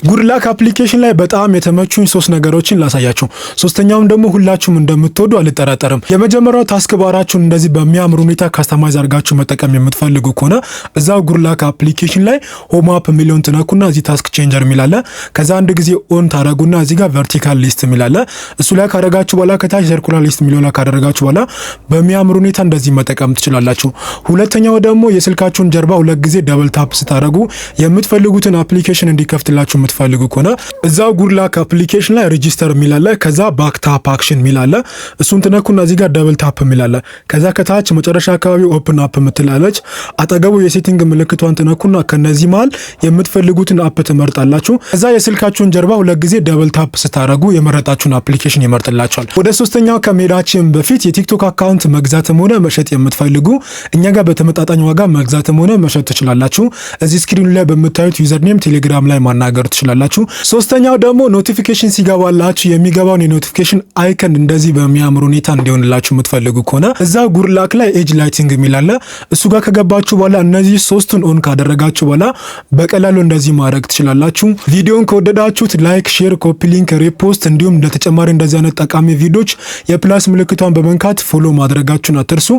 Good Lock application ላይ በጣም የተመቹኝ ሶስት ነገሮችን ላሳያችሁ። ሶስተኛውም ደግሞ ሁላችሁም እንደምትወዱ አልጠራጠርም። የመጀመሪያው task bar ኣችሁን እንደዚህ በሚያምር ሁኔታ customize አድርጋችሁ መጠቀም የምትፈልጉ ከሆነ እዛው Good Lock application ላይ home app የሚለውን ትነኩና እዚህ task changer የሚል አለ። ከዛ አንድ ጊዜ on ታደረጉና እዚህ ጋር vertical list የሚል አለ። እሱ ላይ ካደረጋችሁ በኋላ ከታች circular list የሚለው ላይ ካደረጋችሁ በኋላ በሚያምር ሁኔታ እንደዚህ መጠቀም ትችላላችሁ። ሁለተኛው ደግሞ የስልካችሁን ጀርባ ሁለት ጊዜ double tap ስታደረጉ የምትፈልጉትን application እንዲከፍትላችሁ የምትፈልጉ ከሆነ እዛው Good Lock application ላይ register የሚል አለ። ከዛ back tap action የሚል አለ። እሱን ትነኩና እዚህ ጋር double tap የሚል አለ። ከዛ ከታች መጨረሻ አካባቢ open app የምትላለች አጠገቡ የ setting ምልክቷን ትነኩና ከነዚህ መሃል የምትፈልጉትን app ትመርጣላችሁ። ከዛ የስልካችሁን ጀርባ ሁለት ጊዜ double tap ስታደረጉ የመረጣችሁን application ይመርጥላችኋል። ወደ ሶስተኛው ከመሄዳችን በፊት የ TikTok account መግዛትም ሆነ መሸጥ የምትፈልጉ እኛ ጋር በተመጣጣኝ ዋጋ መግዛትም ሆነ መሸጥ ትችላላችሁ። እዚህ screen ኑ ላይ በምታዩት username ቴሌግራም ላይ ማናገር ትችላላችሁ። ሶስተኛው ደግሞ notification ሲገባላችሁ የሚገባውን የ notification icon እንደዚህ በሚያምር ሁኔታ እንዲሆንላችሁ የምትፈልጉ ከሆነ እዛ Good Lock ላይ edge lighting የሚል አለ። እሱ ጋር ከገባችሁ በኋላ እነዚህ ሶስቱን on ካደረጋችሁ በኋላ በቀላሉ እንደዚህ ማድረግ ትችላላችሁ። ቪዲዮን ከወደዳችሁት like፣ share፣ copy link፣ repost እንዲሁም ለተጨማሪ እንደዚህ አይነት ጠቃሚ ቪዲዮች የ plus ምልክቷን በመንካት follow ማድረጋችሁን አትርሱ።